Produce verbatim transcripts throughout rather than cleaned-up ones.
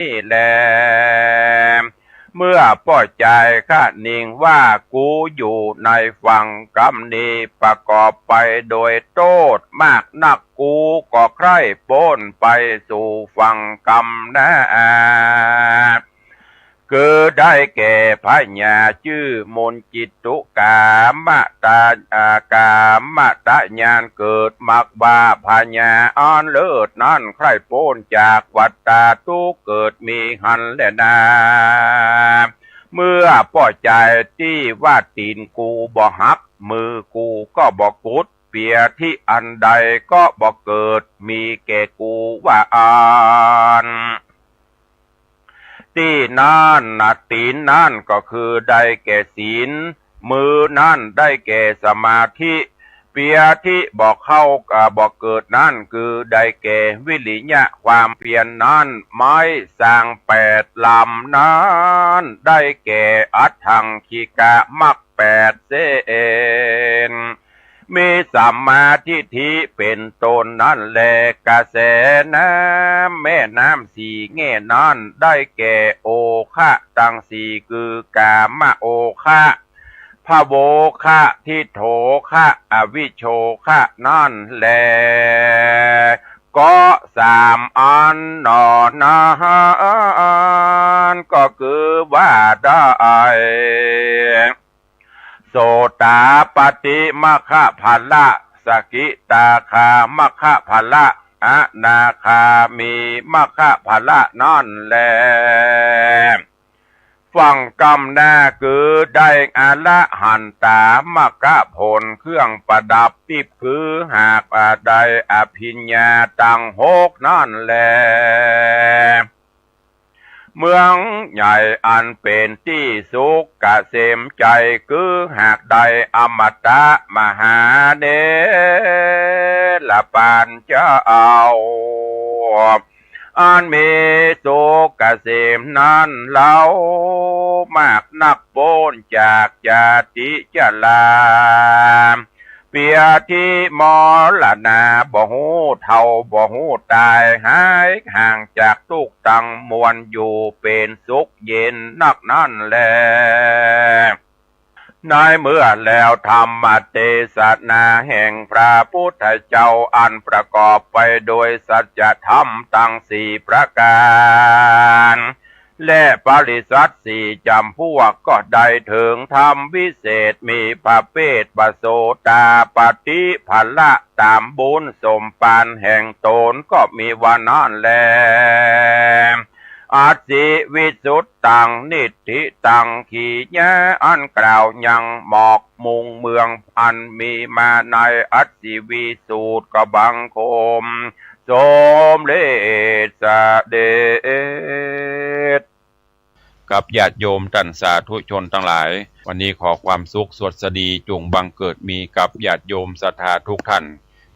นี่แล เมื่อป้อจายคะนิงว่า กูอยู่ในฝั่งกำนี้ ประกอบไปโดยโต้ษมากนัก กูก็ใคร่ป๊นไปสู่ฝั่งกำนา คือได้แก่พญาจื้อมนจิตตุกามตะ อ่า กามตะญาณเกิด มักว่าพญาอันเลิศนั้นใคร่ป๊นจากวัฏฏะทุกข์เกิดมีหั้นแลนา เมื่อป้อจายตี้ว่า ตี๋นกูบ่หัก มือกูก็บ่กุด เปียที่อันใดก็บ่เกิด มีแก่กูว่าอั้น ตี้นั้นนา ตี๋นนั้นก็คือได้แก่ศีล มือนั้นได้แก่สมาธิ เปียที่บ่เข้า อ่า บ่เกิดนั้น คือได้แก่วิริยะความเพียรนั้น ไม้สร้างแปดลำนั้น ได้แก่อัฏฐังคิกะมรรคแปดเส้น มีสัมมาทิฏฐิเป๋นต้นนั้นแล กระแสน้ำ แม่น้ำสี่แง่นั้น ได้แก่โอคะตังสี่ คือกามโอคะ ภโวคะ ทิฏโฐคะ อวิชโชคะนั้นแล ก็สามอันหนอ นั้นก็คือว่าได้ โสตาปัตติมรรคผละ สกิตาคามรรคผละ อนาคามีมรรคผละนั้นแล ฝั่งกำนาคือได้อรหันตามรรคผลเครื่องประดับทิพย์ คือหากว่าได้อภิญญาตังหกนั้นแล เมืองใหญ่อันเป๋นตี้สุขเกษมใจ๋ คือหากได้อมตะมหาเนรปานเจ้า อันมีสุขเกษมนั้นเล่า มากนักป๊นจากจาติชรา เปียที่มรณา บ่ฮู้เฒ่าบ่ฮู้ต๋าย หายห่างจากทุกข์ตังมวล อยู่เป๋นสุขเย็นนักนั้นแล ในเมื่อแล้วธรรมเตสนาแห่งพระพุทธเจ้า อันประกอบไปโดยสัจธรรมตังสี่ประก๋าน และปริษัทสี่จ๋ำพวก ก็ได้เถิงธรรมวิเศษ มีประเภทว่าโสตาปัตติผละ ต๋ามบุญสมปานแห่งต๋น ก็มีว่านั้นแล อัสสิวิสุทธัง นิฏฐิตัง กิริยาอันกล่าวยังหมอกมุงเมือง อันมีมาในอัสสิวิสูตร ก็บังคมสมเร็จเสด็จ กับญาติโยมต้านสาธุชนตังหลาย วันนี้ขอความสุขสวัสดีจงบังเกิดมีกับญาติโยมศรัทธาทุกท่าน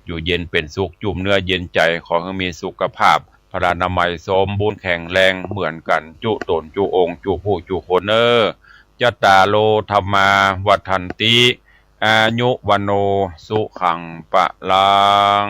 อยู่เย็นเป๋นสุข จุ่มเนื้อเย็นใจ๋ ขอหื้อมีสุขภาพพลานามัยสมบูรณ์แข็งแรงเหมือนกั๋นจุ๊ต๋นจุ๊องค์จุ๊ผู้จุ๊คนเน่อ จัตตาโร ธัมมา วัฑฒันติ อายุ วัณโณ สุขัง พลัง